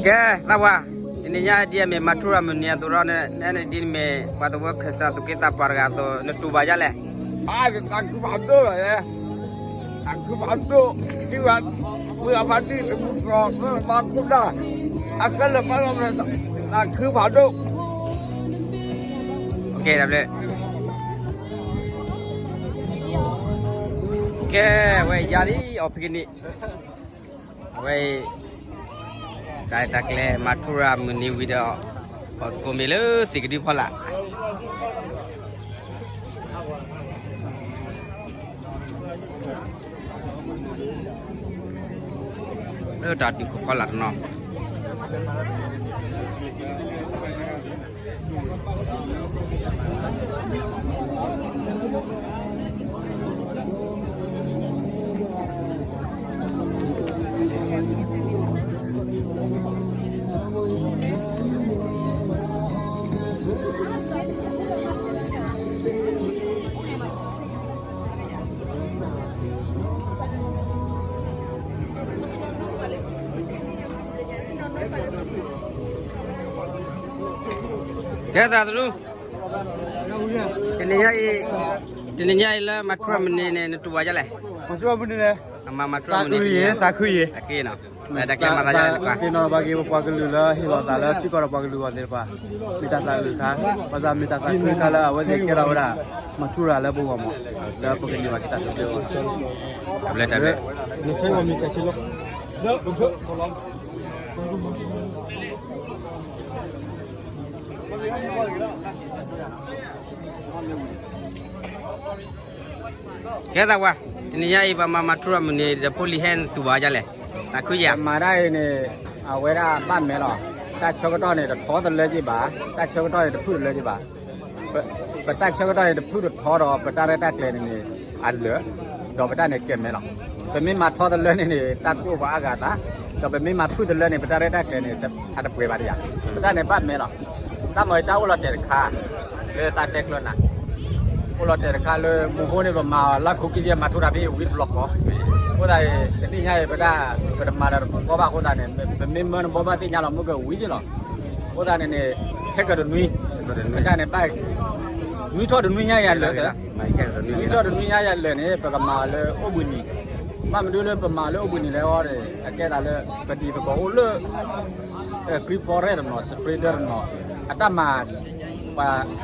ကဲ သးဝါ, တနံၤညါဒ်အမ့ၢ်မၤထူရၤမုၢ်နံၤအသိးဒီး နဒ်နမ့ၢ်ပှၤသဝီခၢၣ်စးသူၣ်က့သးပှၢ်တဂၤအသိး နတူၢ်ဘၣ်ဒ်လဲၣ်. အါ သးခုဖးဒိၣ်လီၤ, သးခုဖးဒိၣ်, ဒ်ဝဲ မုၢ်အဖါတံၢ်တမူတြီၢ် သးခုဒၣ်, အခဲလၢာ်ဘၣ်လီၤ သးခုဖးဒိၣ်. ကဲ ဝဲယၤလံ အီၣ်ဖံးကနံၣ် အဝဲအံၤ တၢ်ရဲၣ်တၢ်ကျဲၤမၤထူရၤမုၢ်နံၤဝံၤဒီး အီၣ်သကိးမ့ၤလၢသ့ၣ်ကဒုဖီလာ် လၢတၢ်ဒုးခိၣ်ဖီလာ်တနီၤ ကဲသးတလူ တနံၤညါအံၤ တနံၤညါအံၤလၢမၤထူရၤမုၢ်နံၤန့ၣ် နတူၢ်ဘၣ်ဒ်လဲၣ်. မၤထူရၤမုၢ်နံၤန့ၣ် မၤထူရၤမုၢ်နံၤ သးခုယံၤ သးခုယံၤ သးခုယံၤနီၤ တၢ်ကျဲမၤသးယါ သးသ့ၣ်နီၣ်ဘၣ်က့ၤပပှၤကလုာ်လၢဟ့ၣ်လီၤသးလၢထံကီၢ်ဒီးပှၤကလုာ်အဂီၢ်သ့ၣ်တဖၣ် မ့ၢ်တၢ်သးအုးတခါ ဘၣ်ဆၣ်မ့ၢ်တၢ်သးခုတခါလၢအဝဲသ့ၣ်ကဲထီၣ်ဝဲဒၣ် မၤထူရၤလၢပဂီၢ်မး လၢပကန့ၢ်ဘၣ်က့ၤတၢ်သဘျ့အဂီၢ် တၢ်ဘျဲၣ်တၢ်ဘျဲၣ် ကဲသးဝါ, တနံၤညါအံၤ ပှၤမၤမၤထူရၤမုၢ်နံၤဒီးဖိလံၤဟဲနတူၢ်ဘၣ်ဒ်လဲၣ်, သးခုယၤ. ပမၤတၢ်အံၤန့ၣ် အဝဲဒၣ်ဘၣ်မဲာ်လီၤ. တၢ်ဆၢကတီၢ်န့ၣ် တထီတလၢက့ၤဘၣ်, တၢ်ဆၢကတီၢ်န့ၣ် တဖုၣ်တလၢက့ၤဘၣ်. ပတၢ်ဆၢကတီၢ်န့ၣ် တဖုၣ်တထီဒီး ပတၢ်ရဲၣ်တၢ်ကျဲၤန့ၣ်န့ၣ် အလၢာ်, ဒီးပတၢ်န့ၣ်ကဲမဲာ်လီၤ. ပမ့ၢ်မၤထီတလၢန့ၣ်န့ၣ် တၢ်ကိၢ်ပှၤအါဂၤသး, ဒီးပမ့ၢ်မၤဖုၣ်တလၢန့ၣ် ပတၢ်ရဲၣ်တၢ်ကျဲၤန့ၣ် အတပှဲၤဘၣ်တယၤ. ပတၢ်န့ၣ်ဘၣ်မဲာ်လီၤ. တၢ်မၤအံၤတၢ်အိၣ်လီၤတဲာ်တခါ လၢသးတဲကျၢၤနၤ, အိၣ်လီၤတဲာ်တခါလၢ မူခိၣ်န့ၣ် ပမၤလၢခိၣ်ကံယဲၢ်မၤထူရၤဖဲအံၤဝံၤတဘျီဃီ, အဃိသတး တနံၣ်ညါအံၤ ပဒၣ် ပတမၤဒီးတပူၤဃီဘၣ်အဃိသတးန့ၣ် ပမ့ၢ်မၢနဘီဘၣ်သ့ၣ်ညါလီၤ မုၢ်ကဝံၤက့ၤလီၤ. အဃိသတးန့ၣ်န့ၣ် ခဲကတနွံ ပတၢ်န့ၣ်ဘၣ် နွံထီၣ်တနွံညါယၤလၢာ်, နွံထီၣ်တနွံညါယၤလၢာ်န့ၣ် ပကမၤလၢအိၣ်ဘှံးနံၤ, ဘၣ်မနုၤလၢပမၤလၢအိၣ်ဘှံးနံၤလဲၣ်အီၤန့ၣ် အကဲသးလၢ ပတံၤသကိးအိၣ်လၢ Great Forest တနီၤ Spring တနီၤ အတၢ်မၤ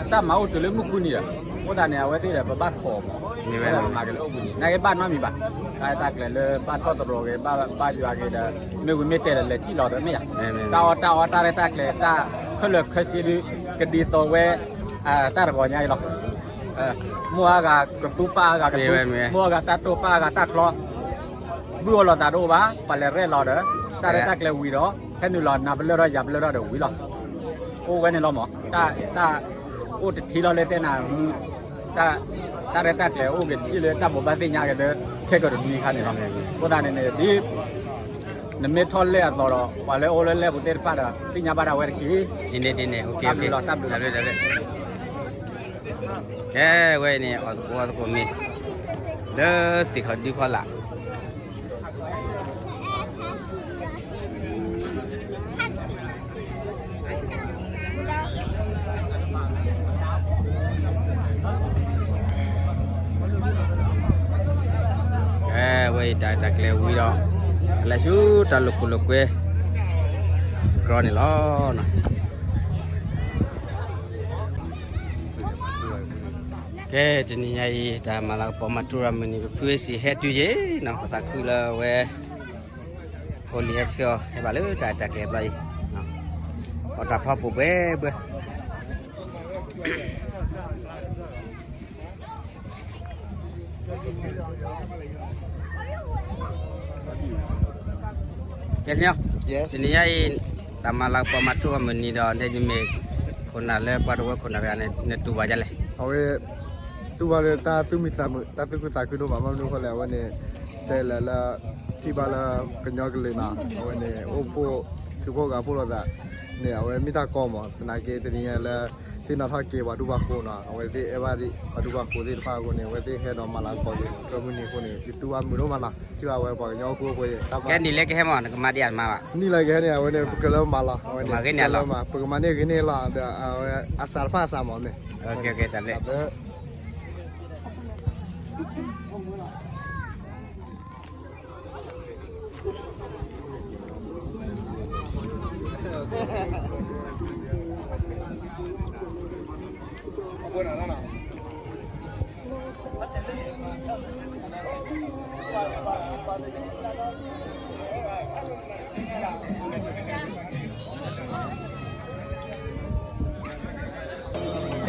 အတၢ်မၤအိၣ်တုၤလၢမုၢ်ဃုနံၤဒီး အဃိသတးန့ၣ် အဝဲသ့ၣ်ဒီး ပဘၣ်ခိးမး မၤက့ၤလၢအိၣ်ဘှံးနံၤ နာ်က့ဘၣ်နီတမံၤဘၣ်, တၢ်ရဲၣ်တၢ်ကျဲၤလၢဘၣ်ထီၣ်သရိာ်ဂ့ၤ ဘၣ်ယွၤဂ့ၤဒီး မ့ၢ်ဝံၤမ့ၢ်တဲာ်ဒီး လဲၤစံၣ်လီၤဒီးမ့ၢ်ယၤ, တၢ်အီၣ်တၢ်အီတၢ်ရဲၣ်တၢ်ကျဲၤ တၢ်ခဲလၢာ်ခဲဆ့ဒုး ကဒ်သိးဝဲ တၢ်တဂီၤညါအံၤလီၤ. မိၢ်အါဂၤကသူပၢ်အါဂၤကသူ, မိၢ်အါဂၤတၢ်တိၢ်ပၢ်အါဂၤတၢ်ချီ ဘုၣ်အီၣ်လိာ်သးတအိၣ်ဘၣ်, ပှၤလဲၤရဲၣ်လီၤဒီး တၢ်ရဲၣ်တၢ်ကျဲၤဝံၤဒီး ဟဲနုာ်လီၤနၤပလၢၢ်ထီၣ်ယၤပလၢၢ်ထီၣ်ဒီးဝံၤလီၤ. အိၣ်ဝဲန့ၣ်လီၤမး, တၢ်အိၣ်တထံလီၤလၢတဲနၤ, တၢ်ရဲၣ်တၢ်ကျဲၤအိၣ်က့ၤတထံလၢတၢ်ဘိးဘၣ်သ့ၣ်ညါက့ၤလၢ ခဲကတနွံခါန့ၣ်လီၤ. အဃိသတးန့ၣ်န့ၣ် ဒ် နမ့ၢ်ထီၣ်လဲၢ်အသိးဒီး ပှၤလၢအိၣ်လၢလဲၢ်ပူၤသ့ၣ်တဖၣ်ဒီး သ့ၣ်ညါဘၣ်ဒၣ်ဝဲတက့ၢ်. တၢ်ဘျုးလီၤ တၢ်ဘျုးလီၤ. ကဲဝဲအံၤန့ၣ် အီၣ်သကိးအီသကိးမ့ၤ လၢသ့ၣ်ခီၣ်ဒုဖီလာ် ကဲဝဲအံၤ တၢ်ရဲၣ်တၢ်ကျဲၤဝံၤဒီး လဲၤဆူတၢ်လိာ်ခိၣ်လိာ်ကွဲ ကြီန့ၣ်လီၤ. ကဲ တနံၤညါအံၤ တၢ်မၤလၤကပီၤမၤထူရၤမုၢ်နံၤ ပဖုဝဲစံးဟဲတုၤယ့ၣ်နီၤ ပသးခုလၢဝဲ ဖိလံၤဟဲဆှၢအီၤ ဟဲဘၣ်လၢတၢ်ရဲၣ်တၢ်ကျဲၤဘျီအံၤ အီၣ်တၢ်ဖီပိာ်ဘှဲဘှဲ ကဲ တနံၤညါအံၤ တၢ်မၤလၤကပီၤမၤထူရၤမုၢ်နံၤဒီး နမ့ၢ်ခိၣ်နၢ်လၢပှၤတဝၢခိၣ်နၢ်တဂၤန့ၣ် နတူၢ်ဘၣ်ဒ်လဲၣ်. အဝဲ တူၢ်ဘၣ်လၢတၢ်သူၣ်မံသးမုာ် တၢ်သူၣ်ခုသးခုဒိၣ်မး ဘၣ်မနုၤအဃိလဲၣ် အဝဲန့ၣ် တဲလဲၣ်လၢ ထံၣ်ဘၣ်လၢကညီကလုာ်နီၤ အဝဲန့ၣ် အိၣ်ဖှိၣ်ထုးဖှိၣ်ဂာ်ဖှိၣ်လိာ်သးန့ၣ် အဝဲမ့ၢ်တၢ်ကီမး သနာ်က့တနံၤညါလၢ သ့ၣ်နီၣ်ထီၣ်က့ၤပှၤဒူပှၤဃိၤနီၤ, အဝဲသ့ၣ်အဲၣ်ဘၣ်ဒံး ပှၤဒူပှၤဃိၤသ့ၣ်တဖၣ်အဃိန့ၣ် အဝဲသ့ၣ်ဟဲဒီးမၤလၤကပီၤက့ၤ မၤထူရၤမုၢ်နံၤအဃိန့ၣ် ယတူၢ်ဘၣ်မုာ်ဒိၣ်မးနီၤ, ထံၣ်ဘၣ်ဝဲပှၤကညီအိၣ်ဃူအိၣ်ဖိးယဲ, ကဲနံၤလၢကဟဲမး နကမၤဒံးအမါဘၣ်, နံၣ်လၢကဟဲန့ၣ် အဝဲန့ၣ် ပကြၢးလၢမၤလီၤ, အဝဲန့ၣ် ပကမၤဂ့ၤန့ၢ်အလီၢ်ဒီး အဝဲအစးတဖၣ်အစးမးမ့ၢ်,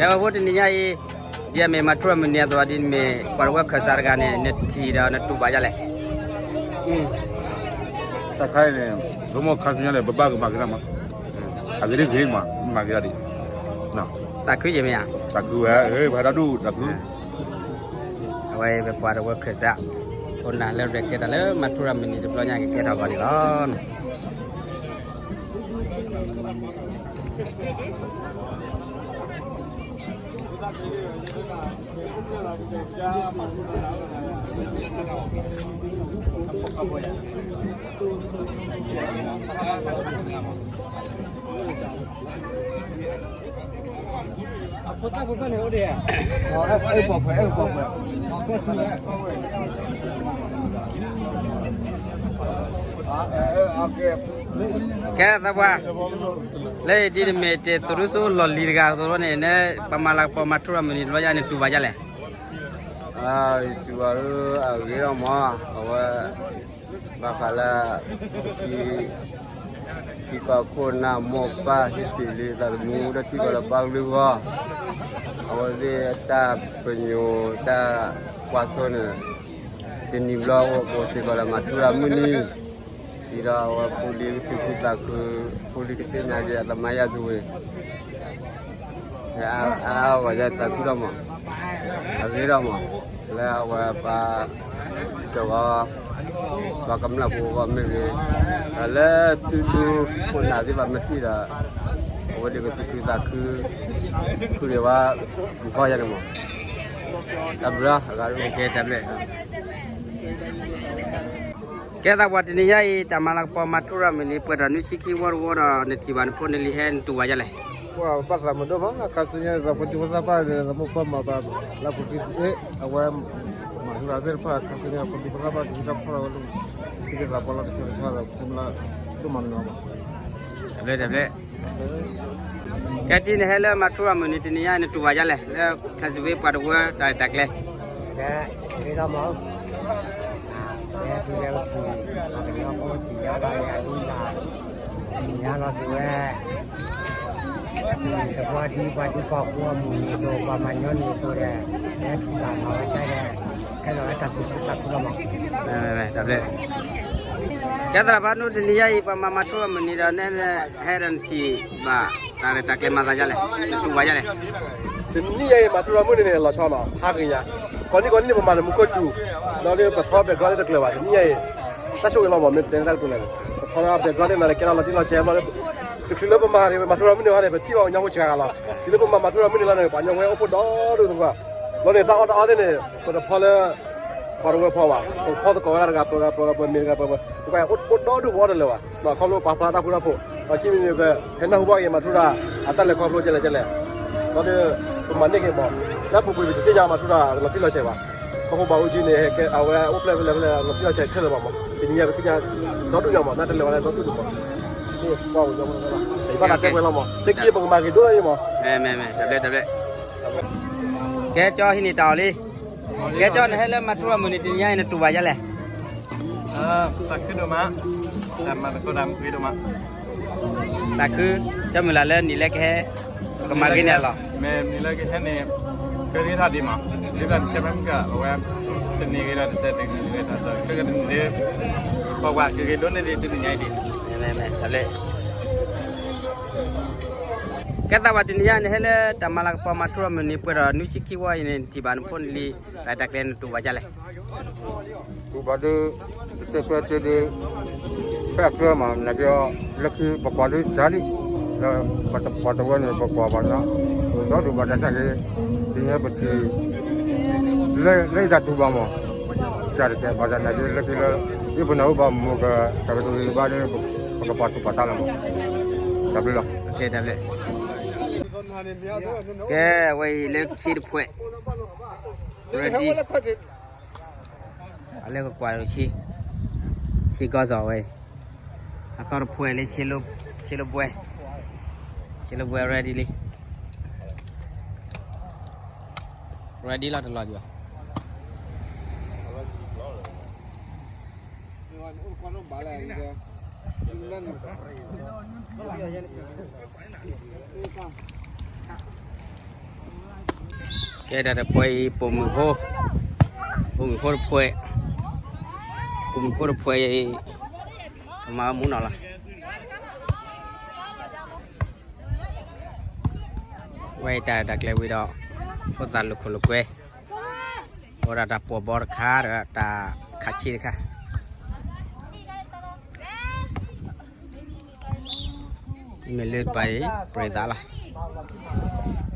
ကဲ ပှၤဖိတနံၤညါအံၤ, ဒ်အမ့ၢ်မၤထူရၤမုၢ်နံၤအသိး ဒ်မ့ၢ်ပှၤတဝၢခၢၣ်စးတဂၤန့ၣ် နထံၣ်ဒီးနတူၢ်ဘၣ်ဒ်လဲၣ်, တၢ်ခါအံၤန့ၣ် ရိမိၢ်ခါဆူညါန့ၣ် ပဘၣ်ကမၤက့ၤတၢ်မး, အဂ့ၤတဂ့ၤမး မၤက့ၤတၢ်ဒ်, တၢ်ခုယဲၢ်မ့ၢ်ဧါ, တၢ်ခုဝဲ ပဟဲတၢ်ဒူၣ်တၢ်ခု အဝဲပပှၤတဝၢခၢၣ်စး ခိၣ်နၢ်လၢရဲၣ်ကျဲၤတၢ်လၢမၤထူရၤမုၢ်နံၤတဘျီညါကကဲထီၣ်ဂီၤန့ၣ်လီၤ. ကဲသးပှၢ်, လၢဒ်နမ့ၢ်တ့ၢ်သူၣ်ရူစိလီၢ်လံၤတဂၤအသိးန့ၣ် ပှၤမၤလၤကပီၤမၤထူရၤမုၢ်နံၤတဘျီညါန့ၣ် တူၢ်ဘၣ်ဒ်လဲၣ်, ယတူၢ်ဘၣ်လၢအဂ့ၤလီၤမး, အဝဲ ဘၣ်ဃးလၢ ထံကီၢ်ခိၣ်နၢ်မိၢ်ပၢ်ဟ့ၣ်တ့ၢ်လံသးသမူ ဒီးထံကီၢ်လၢပှၤကလုာ်အဂီၢ်, အဝဲသ့ၣ်တၢ်ပညိၣ်တၢ်ကွၢ်စိန့ၣ် တနံၤဘျီအိၣ်ကိးစ့ၢ်ကီးလၢမၤထူရၤမုၢ်နံၤ, ဒ်ဒီးအဝဲဖိလံၤကသူၣ်ခုသးခု, ဖိလံၤကသ့ၣ်ညါက့ၤအသးမါယၤစူၤဝဲ အါဂီၢ်ယသးခုထီၣ်မး, အဂ့ၤထီၣ်မး, လၢအဝဲပှၤတဂီၤ ပှၤကမျၢၢ်ဖိအဂီၢ်မ့ၢ်ဂ့ၤ, ဒီးလၢသုဒူခိၣ်နၢ်သ့ၣ်တဖၣ်မ့ၢ်ထံၣ်ဒီး အဝဲသ့ၣ်ကသူၣ်ခုသးခု ခုဒံးဘၣ် မုၢ်ခီယၤန့ၣ်မး, တၢ်ဘျုး, ကဲသးပှၢ်တနံၤညါအံၤ တၢ်မၤလၤကပီၤမၤထူရၤမုၢ်နံၤ ပှဲၤဒီးနွံဆံခံဝီတဝီဒီး နထံၣ်ဘၣ်နဖိနလံၤဟဲနတူၢ်ဘၣ်ဒ်လဲၣ်, ပှၤဘၣ်သးမုာ်ဒိၣ်မး ခါဆူညါ သးဖိဒံဖိသၣ်ပၢ်ဒီး သးမိၢ်ပၢ်မၤဘၣ် လၢပူၤကံစ့ အဝဲ မၤထူရၤသ့ၣ်တဖၣ် ခါဆူညါ ဖိဒံဖိသၣ်ပၢ်ကဟံးထီၣ်ဖီၣ်ထီၣ်ဝဲလၢ ဟံးက့ၤသးပှၢ်လီၤတဆီတဆီဒီး ပစံးဘျုးဒိၣ်မးန့ၣ်လီၤ. တဘျဲၣ်တဘျဲၣ်, ကဲဒ်နဟဲလၢမၤထူရၤမုၢ်နံၤတနံၤညါ နတူၢ်ဘၣ်ဒ်လဲၣ် လၢ ဖျဲၣ်စူၤဝ့ ပှၤတဝၢတၢ်ရဲၣ်တၢ်ကျဲၤ, ကဲ ဂ့ၤလီၤမး ကဲ တုၤလၢပထံၣ် ပှၤကညီဖိသ့ၣ်ညါလီၤယၤဒ်လၢ သ့ၣ်ညါလီၤက့ၤဝဲ တဘျီဒ်ပှၤဒူပှၤဃိအမုၢ်နံၤအသိး ပှၤမၤညီနုၢ်အသိးဒီး ဟဲထံၣ်ဘၣ်မၤဝဲဒ်လဲၣ် ဟဲလီၤဝဲတၢ်သူၣ်ခုသးခုလီၤမး. ကဲသရၣ်ဖးဒိၣ် တနံၤညါအံၤ ပှၤမၤမၤထူရၤမုၢ်နံၤဒီး နဲဟဲဒီးနထံၣ်ဘၣ် တၢ်ရဲၣ်တၢ်ကျဲၤမၤသးဒ်လဲၣ် နတူၢ်ဘၣ်ဒ်လဲၣ်. တနံၤညါအံၤ မၤထူရၤမုၢ်နံၤန့ၣ် လီၤဆီနီၤ ဖးဂ့ၤညါ, ကိးနံၤကိးနံၤန့ၣ် ပမၤန့ၣ်မူခိၣ်စူၤ, ဒီးပထီ background သ့ၣ်တကျၢၤဘၣ် တနံၤညါအံၤ, တၢ်ဆိၣ်ဂ့ၤလီၤမး မ့ၢ်တဲန့ၣ်တၢ်တပူၤန့ၣ် ပထီလၢ background သ့ၣ်မနုၤလဲၣ် ကဲထီၣ်လီၤတံၢ်လီၤဆဲးဘျီ တချုးလၢပမၤန့ၣ် ပမၤထူရၤမုၢ်နံၤဟီန့ၣ် ပထံၣ်ဘၣ်ပှၤကညီဖိစှၤဂၤလီၤ, တုၤလၢပမၤမၤထူရၤမုၢ်နံၤလီၤန့ၣ် ပှၤကညီဖိအိၣ်ဖှိၣ်ဒီဒူၣ်သပှၢ်, ဘျီန့ၣ် တၢ်အီၣ်တၢ်အီသ့ၣ်န့ၣ် ပတဖီလၢ ပှၤတဝၢဖီဘၣ်, ပဖီသကိးဝဲဒၣ်တဂၤ ပဂၤပဂၤ ပမ့ၢ်တဂၤပဂၤ ပကအိၣ်ဒီဒူၣ်ပအိၣ်တလၢာ်ဘၣ်, ခီဖျိပာ်ဖျါတၢ်ဃူတၢ်ဖိး, ဒီးခံမံၤန့ၣ် ပဟဲနၢ်ဟူဘၣ်က့ၤမၤထူရၤ အတၢ်လဲၤခီဖျိကဲလဲၣ်ကဲလဲၣ်, ဒီး ပမၤန့ၢ်က့ၤမး, လၢပူၤကွံာ်ပတသ့ၣ်ညါမၤထူရၤလီၤတံၢ်လီၤဆဲးဘၣ်, ခီဖျိဘၣ်အူကၠံန့ၣ် အဝဲအိၣ်ဖျဲၣ်ဖဲလဲၣ်ဖဲလဲၣ် လီၤတံၢ်လီၤဆဲးခဲလၢာ်ဘၣ်မး, တနံၤညါပသ့ၣ်ညါ ဒီဒူၣ်ညါမး နတလဲၤဝဲလၢဒီဒူၣ်မး, ဘၣ်သးတဲပှဲၤလီၤမး လၢခံပကမၤဂ့ၤဒိၣ်လၢမး, ကဲကၠီဟံးန့ၢ်တၢ်အီၣ်လံ, ကဲကၠီ နဟဲလၢမၤထူရၤမုၢ်နံၤတနံၤညါအံၤ နတူၢ်ဘၣ်ဒ်လဲၣ်, သးခုဒိၣ်မး, တၢ်မၤသကိးတၢ်မုာ်ဂ့ၤဒိၣ်မး, သးခု, ကၠီမုၢ်လၢ်လၢနံၤလၢကဟဲ, ကမၤဂ့ၤန့ၢ်အလီၢ်, မ့ၢ်နံၤလၢကဟဲန့ၣ်, ကဂ့ၤထီၣ်ဒံးမး, ဒ်သိးနတဲဖဲမုၢ်ကၢ် အဝဲ, တနံၤဂ့ၤဒီးတစဲးတဂ့ၤဒီး ခဲကနံၤဒ်, ပှၤကွၢ်ကဂ့ၤဒိၣ်န့ၢ်ဒံးတနံၤညါအံၤဒံး, ကဲသးပှၢ်တနံၤညါ နဟဲလၢတၢ်မၤလၤကပီၤမၤထူရၤမုၢ်နံၤပှဲၤဒီးနွံဆံခံဝီအံၤန့ၣ် နထံၣ်ဘၣ်နဖိနလံၤ တၢ်ရဲၣ်တၢ်ကျဲၤ နတူၢ်ဘၣ်ဒ်လဲၣ်, တူၢ်ဘၣ်ဒ်, တတဲတဲဒ်, ဖဲအကျဲမး နက့ၤအီၤ လၢခံပကွၢ်ဒ်ကၢ်လံ, လၢပှၤတဝၢန့ၣ် ပကွၢ်ဘၣ်ညါ, အိၣ် ဒီးဒိၣ်ဘၣ်တၢ်ဆၢက့ၤ, တဟဲပထံၣ် လၢတၢ်တူၢ်ဘၣ်မး, ကတဘၣ်တၢ်နာ်က့ၤလၢက့ၤလၢ ယပနၢ်ဟူဘၣ်မ့ၢ်က တၢ်ကတိၤဂ့ၤဘၣ်ဒီး ပကပာ်သူၣ်ပာ်သးလီၤမး, တၢ်ဘျုးလီၤ. ကဲ ဝဲအံၤလၢဆ့တဖှဲး, ready, အလၢကကွၢ်ဆ့, ဆ့ကီၢ်စီၤဝဲအံၤ, အသီတဖှဲးလၢ ဆ့လိဘွဲ, ဆ့လိဘွဲ ready လံ, ready လီၤတလီၤဒံးဘၣ်. ကဲ တၢ်တဖှဲးအံၤ ပိာ်မုၣ်ဖိ, ပိာ်မုၣ်ဖိတဖှဲး, ပိာ်မုၣ်ဖိတဖှဲးအံၤ ကမၤမူနီၤလီၤ. ဝဲအံၤတၢ်ရဲၣ်တၢ်ကျဲၤဝံၤဒီး ဖိသၣ်လိာ်ခိၣ်လိာ်ကွဲ, အိၣ်ဒၣ်တၢ်ပှီၢ်ဘီတခါဒီးတၢ်ခးဆ့တခါ, မ့ၢ်လၢတပၤအံၤ ပြံသးလီၤ.